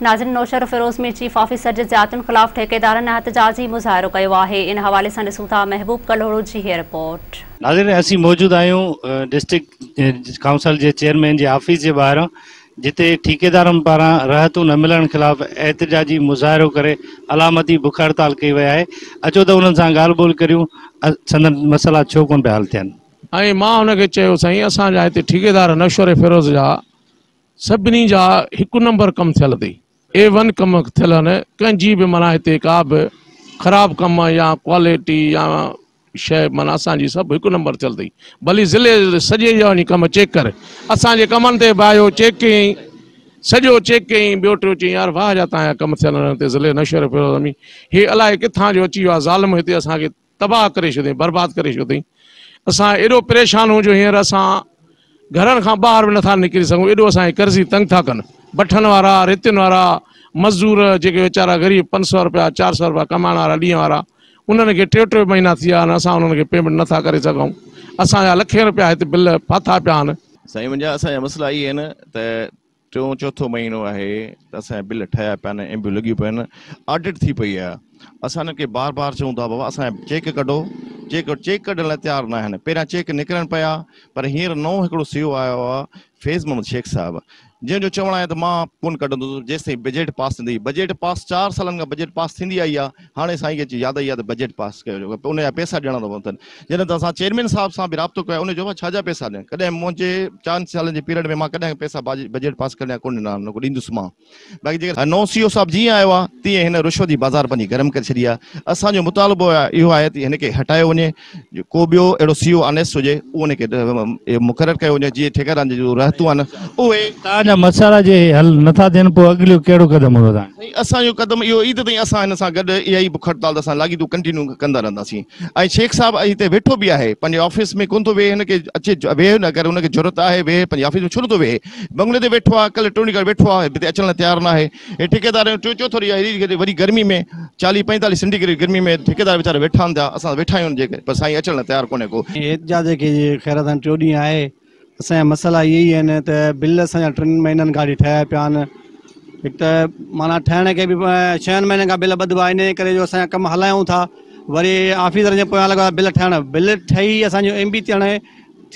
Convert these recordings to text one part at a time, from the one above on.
ناظرين Naushahro Feroze ۾ chief officer جي زيادتين خلاف ٺيڪيدارن احتجاجي مظاهرو ڪيو آهي ان حوالي سان ڏسون ٿا محبوب ڪلهوڙو جي هيء رپورٽ. ناظرين اسين موجود آهيون ڊسٽرڪٽ ڪائونسل جي چيئرمين جي آفيس جي ٻاهران جتي ٺيڪيدارن پاران رهتون نه ملڻ خلاف احتجاجي مظاهرو ڪري علامتي بک هڙتال ڪئي وئي آهي اچو ته انهن سان ڳالهه ٻولهه ڪريون سندن مسئلا ڇو ڪونه پيا حل ٿين. ۽ مان هن کي چيو سائين اسان جا هتي ٺيڪيدار نوشهروفيروز جا سڀني جا هڪ نمبر ڪم ٿيل اٿئي اي ون ڪم ٿيل آهن ڪنهن جي به معنيٰ هتي ڪا به خراب ڪم يا ڪوالٽي يا شيء معنيٰ اسان جي سڀ هڪ نمبر ٿيل اٿئي ڀلي ضلعي سڄي جا وڃي ڪم چيڪ ڪر اسان جي ڪمن تي به آيو چيڪ ڪيائين سڄو چيڪ ڪيائين ٻيو ٽيو چيائين يار واهه جا توهان جا ڪم ٿيل آهن هتي ضلعي نوشهروفيروز ۾ هي الائي ڪٿان جو اچي ويو آهي ظالم هتي اسان کي تباهه ڪري ڇڏيو اٿئي برباد ڪري ڇڏيو اٿئي اسان ايڏو پريشان هون جو هينئر اسان گهرن کان ٻاهر به نٿا نڪري سگهون ايڏو اسان کي قرضي تنگ ٿا ڪن بٺن وارا ريتين وارا مزدور جيڪي ويچارا غريب 500 روپيا 400 روپيا ڪمائڻ وارا ڏينهن وارا انهن کي ٽي ٽي مهينا ٿي ويا آهن اسان انهن کي پيمينٽ نٿا ڪري سگهون اسان جا لکين روپيا هت بل ڦاٿا پيا آهن. سائين منهنجا اسان جا مسئلا اهي آهن ته ٽيون چوٿون مهينو آهي ته اسان جا بل ٺهيا پيا آهن ايم بيون لڳيون پيون آهن آڊٽ ٿي پئي آهي اسان انهن کي بار بار چئون ٿا بابا اسان جا چيڪ ڪڍو چيڪ چيڪ ڪڍڻ لاء تيار نه آهن پهريان چيڪ نڪرن پيا پر هينئر نئون هڪڙو سي او آيو آهي فيض محمد شيخ صاحب جنهن جو چوڻ آهي ته مان ڪونه ڪڍندس جيستائين بجيٽ پاس ٿيندي بجيٽ پاس چار سالن کان بجيٽ پاس ٿيندي آئي آهي هاڻي سائين کي اچي ياد آئي آهي ته بجيٽ پاس ڪيو ان جا پئسا ڏيڻا ٿا پون جڏهن ته اسان چيئرمين صاحب سان به رابطو ڪيو ان چيو ڇا جا پئسا ڏيان ڪڏهن منهنجي چئن سالن جي پيريڊ ۾ مان ڪڏهن پئسا بجيٽ پاس ڪرڻ جا ڪونه ڏنا نه ڪو ڏيندس مان باقي جيڪر نئون سي او صاحب جيئن آيو آهي تيئن هن رشوت جي بازار پنهنجي گرم ڪري ڇڏي آهي اسان جو مطالبو اهو آهي ته هن کي هٽايو وڃي ڪو ٻيو اهڙو سي او آنيسٽ هجي اهو ان کي مقرر ڪيو وڃي جيئن ٺيڪيدارن جون جون رهتون آهن اهي توهان جا مسئلا جي حل نٿا ٿين پوء اڳليو ڪهڙو قدم هوندو توهان جو؟ سائين اسان جو قدم اهو عيد تائين اسان هن سان گڏ اها ئي بک هڙتال اسان لاڳيتو ڪنٽينيو ڪندا رهنداسين ۽ شيخ صاحب هتي ويٺو به آهي پنهنجي آفيس ۾ ڪونه ٿو ويهي هن کي اچي ويهي نه اگر هن کي جرئت آهي ويهي پنهنجي آفيس ۾ ڇو نٿو ويهي بنگلي تي ويٺو آهي ڪلهه ٽيون ڏينهن کان ويٺو آهي هتي اچڻ لاء تيار ناهي هي ٺيڪيدار ٽيون چوٿون ڏينهن آهي هيڏي وڏي گرمي ۾ 40 45 سينٽي گريڊ گرمي ۾ ٺيڪيدار ويچارا ويٺا آهن ٿا اسان ويٺا آهيون جيڪي پر سائين اچڻ لاء تيار ڪونهي ڪو. احتجاج کي خير سان ٽيون ڏينهن آهي اسان جا مسئلا اهي ئي آهن ته بل اسان جا ٽن مهينن کان وٺي ٺهيا پيا آهن هڪ ته معنيٰ ٺهڻ کي به ڇهن مهينن کان بل ٻڌبا انهي ڪري جو اسان جا ڪم هلايون ٿا وري آفيسرن جي پويان لڳا بل ٺهڻ بل ٺهي اسان جو ايم بي ٿيڻ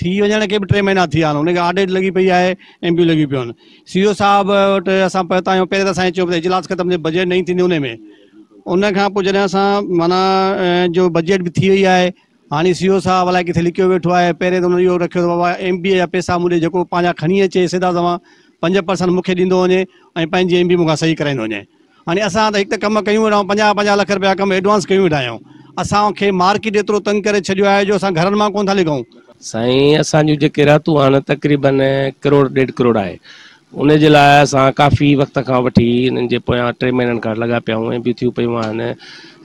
ٿي وڃڻ کي به ٽي مهينا ٿي ويا آهن ان کي آڊٽ لڳي پئي آهي ايم بيون لڳيون پيون آهن سي او صاحب وٽ اسان پهتا آهيون پهرين ته اسان چيو ته اجلاس ختم ٿئي بجيٽ نئين ٿيندي ان ۾ ان کان پوء جڏهن اسان معنيٰ جو بجيٽ به ٿي وئي آهي هاڻي سي او صاحب الائي ڪٿي لڪيو ويٺو آهي پهرين ته هن اهو رکيو ته بابا ايم بي جا پئسا مون ڏي جيڪو پنهنجا کڻي اچي سيڌا سنوان 5% مون کي ڏيندو وڃي ۽ پنهنجي ايم بي مون کان صحيح ڪرائيندو وڃي هاڻي اسان ته هڪ ته ڪم ڪيون ويٺا آهيون 50 50 لک رپيا ڪم ايڊوانس ڪيون ويٺا آهيون اسان کي مارڪيٽ ايترو تنگ ڪري ڇڏيو آهي جو اسان گهرن مان ڪونه ٿا لڪون. سائين اسان جون جيڪي رهتون آهن تقريبن ڪروڙ ڏيڍ ڪروڙ آهي ان جي لاء اسان ڪافي وقت کان وٺي انهن جي پويان ٽي مهينن کان لڳا پيا آهيون ايم بيون ٿيون پيون آهن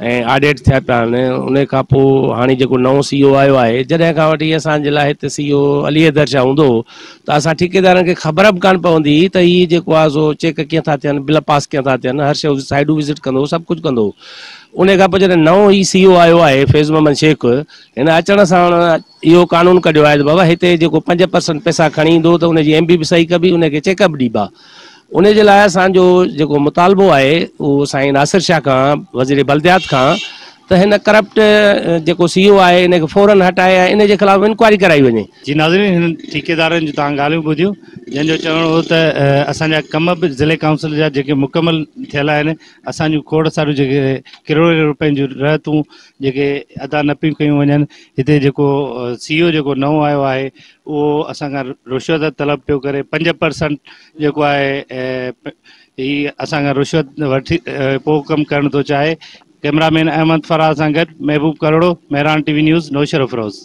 ۽ آڊٽ ٿيا پيا آهن ان کان پوء هاڻي جيڪو نئون سي او آيو آهي جڏهن کان وٺي اسان جي لاء هتي سي او علي حيدر شاهه هوندو هو ته اسان ٺيڪيدارن کي خبر به ڪانه پوندي هئي ته هي جيڪو آهي سو چيڪ ڪيئن ٿا ٿين بل پاس ڪيئن ٿا ٿين هر شيء سائيڊون وزٽ ڪندو هو سڀ ڪجهه ڪندو هو ان کان پوء جڏهن نئون هي سي او آيو آهي فيض محمد شيخ هن اچڻ ساڻ اهو قانون ڪڍيو آهي ته بابا هتي جيڪو 5% پئسا کڻي ايندو ته ان جي ايم بي به صحيح ڪبي ان کي چيڪ به ڏبا ان جي لاء اسان جو جيڪو مطالبو آهي اهو سائين ناصر شاهه کان وزير بلديات کان ته هن ڪرپٽ جيڪو سي او آهي ان کي فورن هٽائي ۽ ان جي خلاف انڪوائري ڪرائي وڃي. جي ناظرين هنن ٺيڪيدارن جون توهان ڳالهيون ٻڌيون جن جو چوڻ هو ته اسان جا ڪم به ضلعي ڪائونسل جا جيڪي مڪمل ٿيل آهن اسان جون کوڙ ساريون جيڪي ڪروڙين روپين جون رهتون جيڪي ادا نه پيون ڪيون وڃن هتي جيڪو سي او جيڪو نئون آيو آهي اهو اسان کان رشوت طلب پيو ڪري 5% جيڪو آهي هي اسان کان رشوت وٺي پوء ڪم ڪرڻ ٿو چاهي ڪئميرا مين احمد فراز سان گڏ Mehboob Kalhoro, Mehran T V news, Naushahro Feroze.